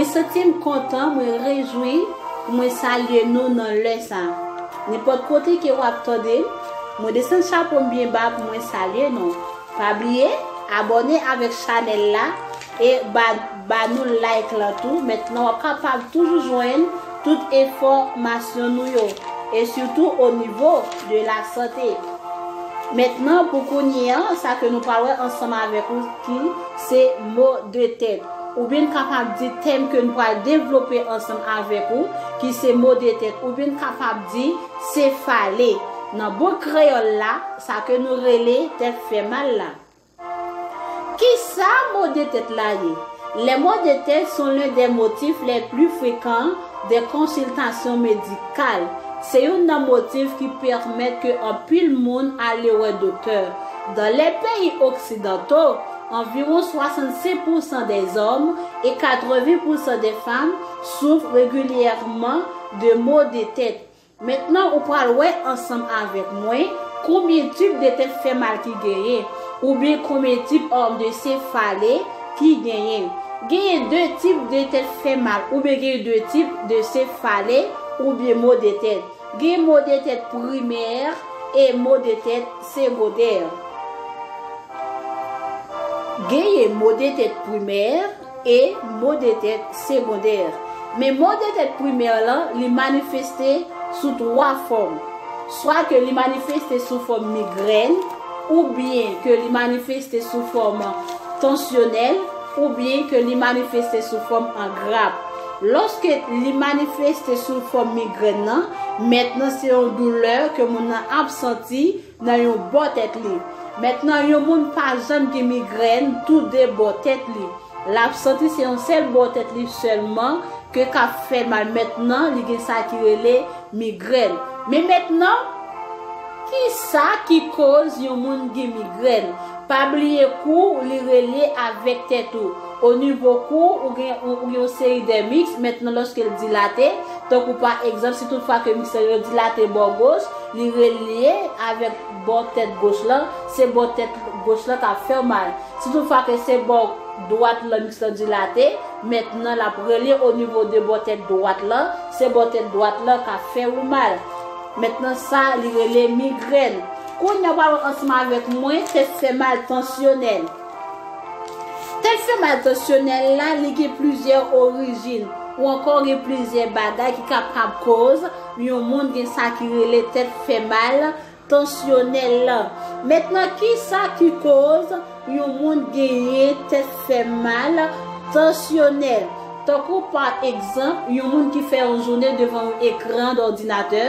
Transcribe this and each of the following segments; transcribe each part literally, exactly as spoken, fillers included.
Mwen santi m kontan, mwen rejwi pou mwen salye nou nan lè sa. Nenpòt kote ke w ap tande m, mwen desann chapo m byen ba pou mwen salye nou. Pa bliye abòne avèk chanèl la e ba, ba nou like lan tou. Mentnan w ap kapab toujou jwenn tout enfòmasyon nou yo e sitou o nivo de la sante. Mentnan, pou kounye a, sa ke nou pral wè ansanm avèk ou ki se mo de tèt. Oubyen n kapab di tèm ke n pral devlope ansanm avèk ou ki se mo de tèt. Oubyen n kapab di sefale. Nan bout kreyòl la, sa ke nou rele tèt fè mal la. Kisa mo de tèt la ye? Les maux de tête sont l'un des motifs les plus fréquents des consultations médicales. Se youn nan motif ki pèmèt ke anpil moun ale wè doktè. Dans les pays occidentaux, environ soixante-cinq pour cent des hommes et quatre-vingts pour cent des femmes souffrent régulièrement de maux de tête. Mentnan ou pral wè ansanm avèk mwen konbyen tip de tèt fè mal ki genyen, oubyen konbyen tip, um, de sefale ki genyen. Genyen de tip de tèt fè mal, oubyen genyen de tip de sefale, oubyen mo de tèt. Gen mo de tèt primè e mo de tèt segondè. Genyen mo de tèt primè e mo de tèt segondè. Men mo de tèt primè lan, li manifeste sou twa fòm. Swa ke li manifeste sou fòm migrèn, oubyen ke li manifeste sou fòm tansyonèl, oubyen ke li manifeste sou fòm an grap. Lòske li manifeste sou fòm migrèn nan, mentnan se yon doulè ke moun nan ap santi nan yon bò tèt li. Mentnan, yon moun pa janm gen migrèn tou de bò tèt li. L ap santi se yon sèl bò tèt li sèlman ke k ap fè mal. Mentnan, li gen sa ki rele migrèn. Men mentnan, kisa ki koz yon moun gen migrèn? Pa bliye kou li relye avèk tèt ou. O nivo kou, ou gen, ou, ou gen yon seri de miks. Mentnan, lòske l dilate, tankou pa egzanp, si toutfwa ke miks lan yo dilate bò goch, li relye avèk bò tèt goch lan, se bò tèt goch lan k ap fè w mal. Si toutfwa ke se bò dwat lan miks lan dilate, mentnan l ap relye o nivo de bò tèt dwat lan, se bò tèt dwat lan k ap fè ou mal. Mentnan sa, li rele migrèn. Kounye a, w ap ansanm avèk mwen, tèt fè mal tansyonèl. Tèt fè mal tansyonèl la, li gen plizyè orijin, ou ankò gen plizyè bagay ki kapab koz yon moun gen sa ki rele tèt fè mal tansyonèl la. Mentnan, kisa ki koz yon moun genyen tèt fè mal tansyonèl? Tankou pa egzanp, yon moun ki fè yon jounen devan yon ekran dòdinatè,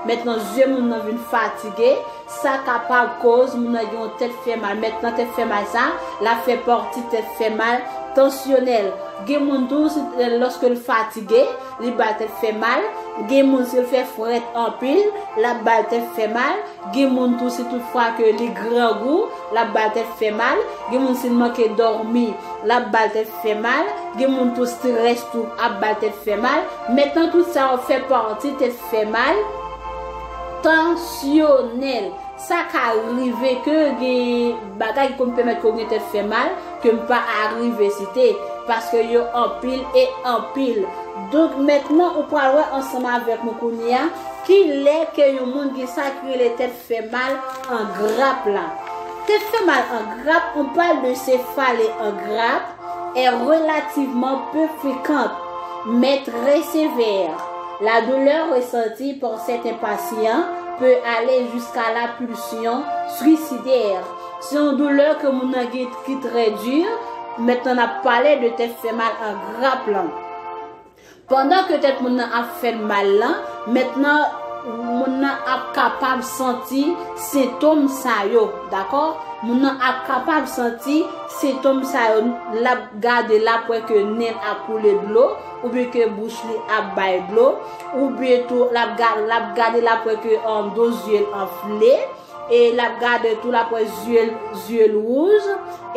mentnan zye moun nan vin fatige, sa kapab koz moun nan gen yon tèt fè mal. Mentnan tèt fè mal sa, l ap fè pati tèt fè mal tansyonèl. Gen moun tou, si, lòske l fatige, li ba l tèt fè mal. Gen moun, si l fè frèt anpil, l ap ba l tèt fè mal. Gen moun tou, si toutfwa ke li grangou, l ap ba l tèt fè mal. Gen moun, si l manke dòmi, l ap ba l tèt fè mal. Gen moun tou, estrès tou ap ba l tèt fè mal. Mentnan, tout sa yo fè pati tèt fè mal tansyonèl. Sa ka rive ke gen bagay ki konn pèmèt ke w gen tèt fè mal, ke m pa arive site, paske yo anpil e anpil. Donk, mentnan, ou pral wè ansanm avèk mwen kounye a, kilè ke yon moun gen sa ki rele tèt fè mal an grap la. Tèt fè mal an grap, on parle de céphalée en grappe, est relativement peu fréquente, mais très sévère. La douleur ressentie par certains patients peut aller jusqu'à la pulsion suicidaire. Se yon doulè ke moun nan gen ki trè di. Mentnan, n ap pale de tèt fè mal an grap lan. Pandan ke tèt moun nan ap fè l mal lan, mentnan, moun nan ap kapab santi sentòm sa yo, dakò? Moun nan ap kapab santi sentòm sa yo. L ap gade, l ap wè ke nen l ap koule dlo, oubyen ke bouch li ap bay dlo, oubyen tou, l ap ga-, l ap gade, l ap wè ke, um, do zye l anfle, e l ap gade tou, l ap wè zye l, zye l wouj,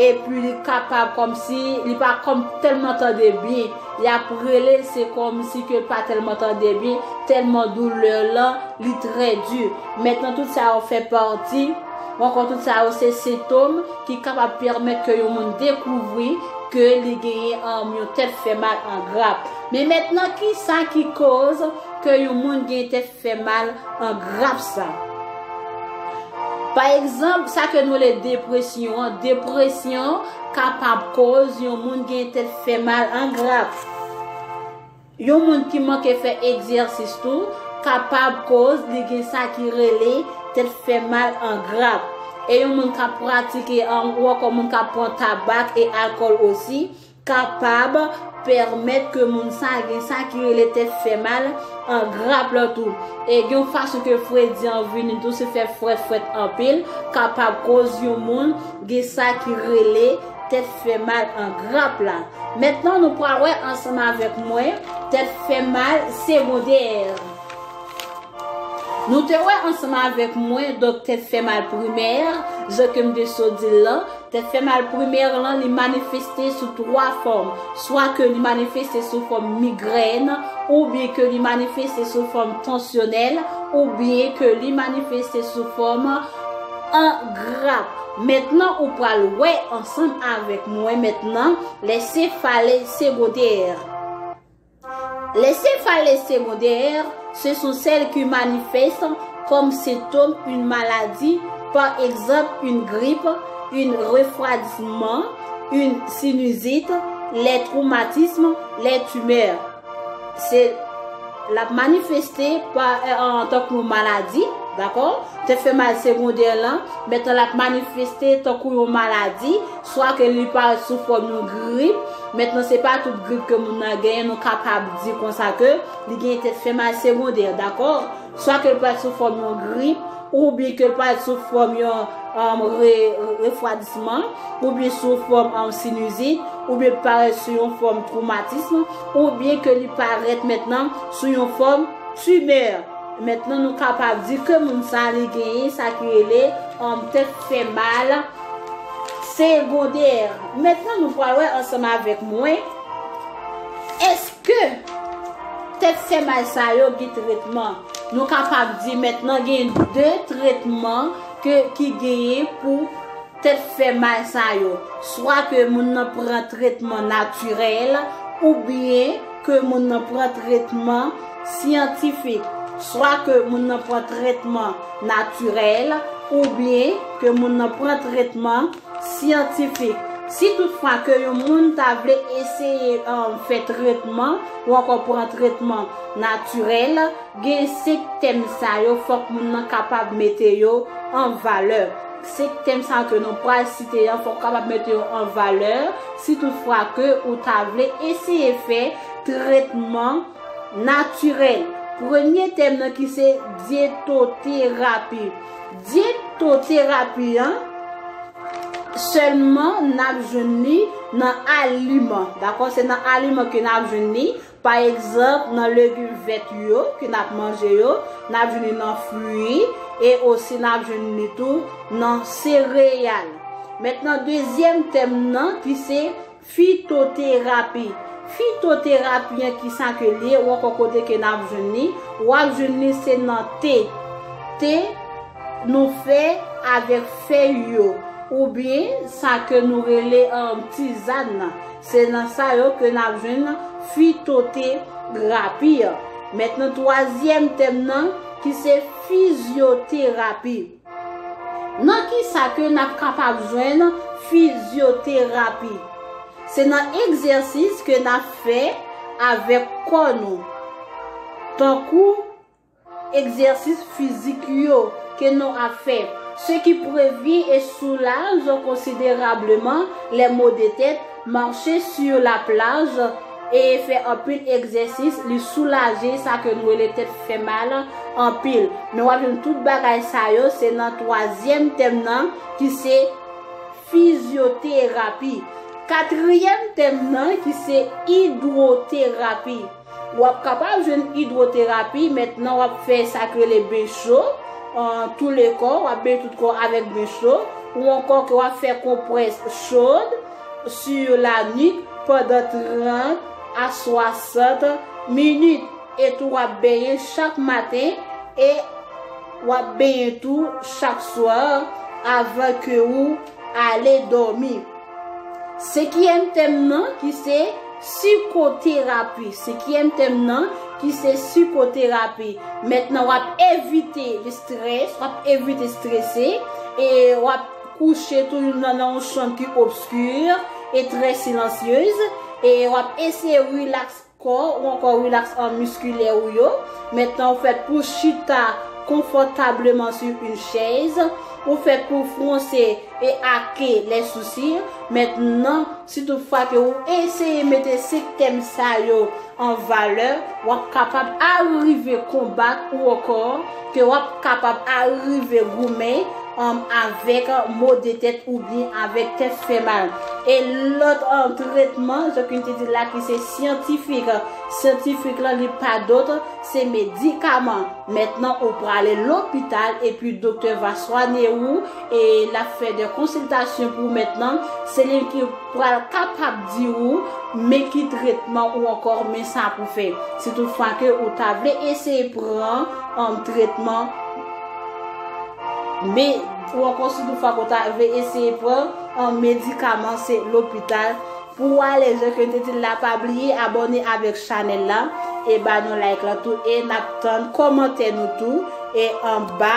epi li kapab kòmsi, li pa kòm tèlman tande byen, y ap rele l, se kòmsi ke l pa tèlman tande byen, tèlman doulè lan, li trè di. Mentnan, tout sa yo fè pati, ankò tout sa yo se sentòm ki kapab pèmèt ke yon moun dekouvri ke li genyen, um, yon tèt fè mal an grap. Men mentnan, ki sa ki koz ke yon moun gen tèt fè mal an grap sa? Pa egzanp, sa ke nou rele depresyon an, depresyon kapab koz yon moun gen tèt fè mal an grap. Yon moun ki manke fè egzèsis tou kapab koz li gen sa ki rele tèt fè mal an grap. E yon moun k ap pratike, an, ou ankò moun k ap pran tabak e alkòl osi, kapab pèmèt ke moun sa gen sa ki rele tèt fè mal an grap lan tou. E gen yon fason ke fredi an vini tou, se fè frèt frèt anpil, kapab koz yon moun gen sa ki rele tèt fè mal an grap la. Mentnan, nou pral wè ansanm avèk mwen tèt fè mal segondè. Nou te wè ansanm avèk mwen, donk, tèt fè mal primè, jan ke m te sot di l lan. Tèt fè mal primè lan, li manifeste sou twa fòm. Swa ke li manifeste sou fòm migrèn, oubyen ke li manifeste sou fòm tansyonèl, oubyen ke li manifeste sou fòm an grap. Mentnan, ou pral wè ansanm avèk mwen mentnan, les céphalées secondaires. Les céphalées secondaires, ce sont celles qui manifestent comme symptôme une maladie, par exemple une grippe, un refroidissement, une sinusite, les traumatismes, les tumeurs. Se, l ap manifeste pa, eh, an, antanke yon maladi, dakò? Tèt fè mal segondè lan, mentnan l ap manifeste tankou yon maladi, swa ke li parèt sou fòm yon grip. Mentnan, se pa tout grip ke moun nan genyen, nou kapab di konsa ke li gen tèt fè mal segondè, dakò? Swa ke l parèt sou fòm yon grip, oubyen ke l parèt sou fòm yon, um, re-, refwadisman, oubyen sou fòm, um, sinizit, oubyen parèt sou yon fòm twomatism, oubyen ke li parèt mentnan sou yon fòm timè. Mentnan, nou kapab di ke moun sa li genyen sa ki rele, um, tèt fè mal segondè. Mentnan, nou pral wè ansanm avèk mwen, èske tèt fè mal sa yo gen tretman? Nou kapab di mentnan gen de tretman ke, ki genyen pou tèt fè mal sa yo. Swa ke moun nan pran tretman natirèl, oubyen ke moun nan pran tretman syantifik. Swa ke moun nan pran tretman natirèl, oubyen ke moun nan pran tretman syantifik. Si toutfwa ke yon moun ta vle eseye, um, fè tretman ou ankò pran tretman natirèl, gen senk tèm sa yo, fòk moun nan kapab mete yo an valè. Senk tèm sa yo ke nou pral site an, fòk ou kapab mete yo an valè. Si toutfwa ke ou ta vle eseye fè tretman natirèl. Premye tèm nan ki se dyetoterapi. Dyetoterapi an, sèlman n ap jwenn li nan aliman. Dakò? Se nan aliman ke n ap jwenn li. Pa egzanp, nan legim vèt yo ke n ap manje yo, n ap jwenn li nan fwi, e osi n ap jwenn li tou nan sereyal. Mentnan, dezyèm tèm nan ki se fitoterapi. Fitoterapi an, kisa ke l ye, ou ankò kote ke n ap jwenn li? W ap jwenn li se nan te. Te nou fè avèk fèy yo, oubyen sa ke nou rele, um, tizàn nan. Se nan sa yo ke n ap jwenn fitoterapi an. Mentnan, twazyèm tèm nan, ki se fizyoterapi. Nan kisa ke n ap kapab jwenn fizyoterapi? Se nan egzèsis ke n ap fè avèk kò nou, tankou egzèsis fizik yo ke nou ap fè. Ce qui prévient et soulage considérablement les maux de tête, marcher sur la plage et fè anpil egzèsis, li soulaje sa ke nou rele tèt fè mal anpil. Men w ap jwenn tout bagay sa yo, se nan twazyèm tèm nan, ki se fizyoterapi. Katriyèm tèm nan, ki se idwoterapi. W ap kapab jwenn idwoterapi, mentnan w ap fè sa k rele ben cho, an tou le kò, w ap benyen tout kò avèk ben cho, ou ankò ke w ap fè konprès chod sur la nuque pandan trant a swasant minit. E tou w ap benyen chak maten e w ap benyen tou chak swa avan ke ou ale dòmi. Senkyèm tèm nan ki se sikoterapi. Senkyèm tèm nan ki se sikoterapi. Mentnan w ap evite strès, w ap evite strese, e w ap kouche toujou nan, nan yon chanm ki obskir e trè silansyez, e w ap eseye rilaks kò ou ankò rilaks an miskilè ou yo. Mentnan ou fèt pou chita konfòtableman sou yon chèz, ou fèt pou fwonse e ake lè sousi. Mentnan, si toutfwa ke ou eseye mete senk tèm sa yo an valè, w ap kapab arive konbat ou ankò, ke w ap kapab arive goumen, um, avèk mo de tèt oubyen avèk tèt fè mal. E lòt, um, tretman, jan ke n te di la, ki se syantifik. Syantifik lan, li pa dòt, se medikaman. Mentnan, ou prale lopital, epi doktè va swanye ou, e l ap fè de konsiltasyon pou ou mentnan. Se li ki pral kapab di ou, men ki tretman ou ankò, men sa pou fè. Si toutfwa ke ou ta vle eseye pran, um, tretman, men ou ankò, si toutfwa ke ou ta vle eseye pran, um, medikaman, se lopital pou w ale. Jan ke n te di l la, pa bliye abòne avèk chanèl la, e ba nou like lan tou, e n ap tann kòmantè nou tou, e anba,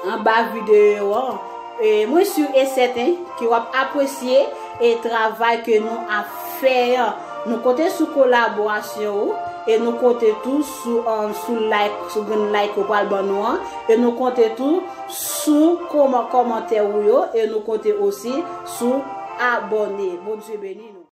anba videyo an. E mwen si e sèten ke w ap apresye e travay ke nou ap fè an. Nou konte sou kolaborasyon ou, e nou konte tou sou, um, sou like, sou grenn like ou pral ban nou an, e nou konte tou sou kòman-, kòmantè ou yo, e nou konte osi sou abòne. Bondye beni nou.